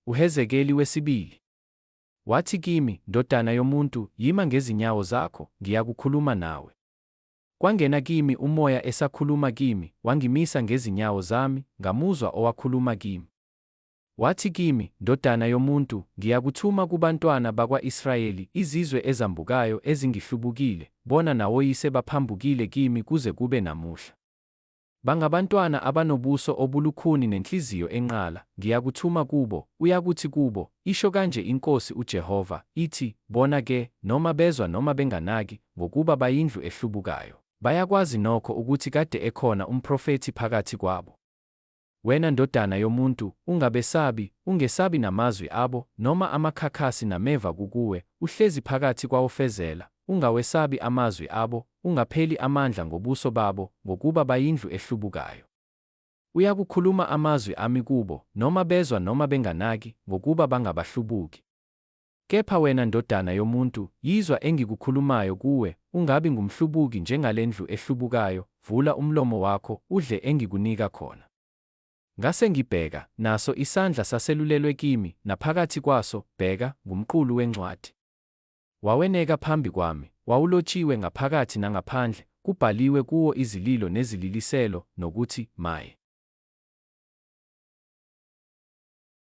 UHezekeli wesibili. Wathi kimi, Ndodana yomuntu, yima ngezinyawo zakho, ngiyakukhuluma nawe. Kwangena kimi umoya esakhuluma kimi, wangimisa ngezinyawo zami, ngamuzwa owakhuluma kimi. Wathi kimi, Ndodana yomuntu, ngiyakuthuma kubantwana bakwa-Israyeli, izizwe ezambukayo ezingihlubukile, bona nawoyise baphambukile kimi kuze kube namuhla. Bangabantwana abanobuso obulukhuni nenhliziyo enqala, ngiyakuthuma kubo, uyakuthi kubo, Isho kanje iNkosi uJehova, ithi, Bona ke, noma bezwa noma benganaki, ngokuba bayindlu ehlubukayo. Bayakwazi nokho ukuthi kade ekhona umprofethi phakathi kwabo. Wena ndodana yomuntu, ungabesabi, ungesabi namazwi abo, noma amakhakhasi nameva kukuwe, uhlezi phakathi kwawofezela, ungawesabi amazwi abo, ungapheli amandla ngobuso babo, ngokuba bayindlu ehlubukayo. Uyakukhuluma amazwi ami kubo, noma bezwa noma benganaki, ngokuba bangabahlubuki. Kepha wena ndodana yomuntu, yizwa engikukhulumayo kuwe, ungabi ngumhlubuki njengale ndlu ehlubukayo, vula umlomo wakho, udle engikunika khona. Ngase ngibheka, naso isandla saselulelwe kimi, naphakathi kwaso, bheka, ngumqulu wencwadi. Waweneka phambi kwami, wawulotshiwe ngaphakathi nangaphandle, kubhaliwe kuwo izililo nezililiselo, nokuthi, Maye!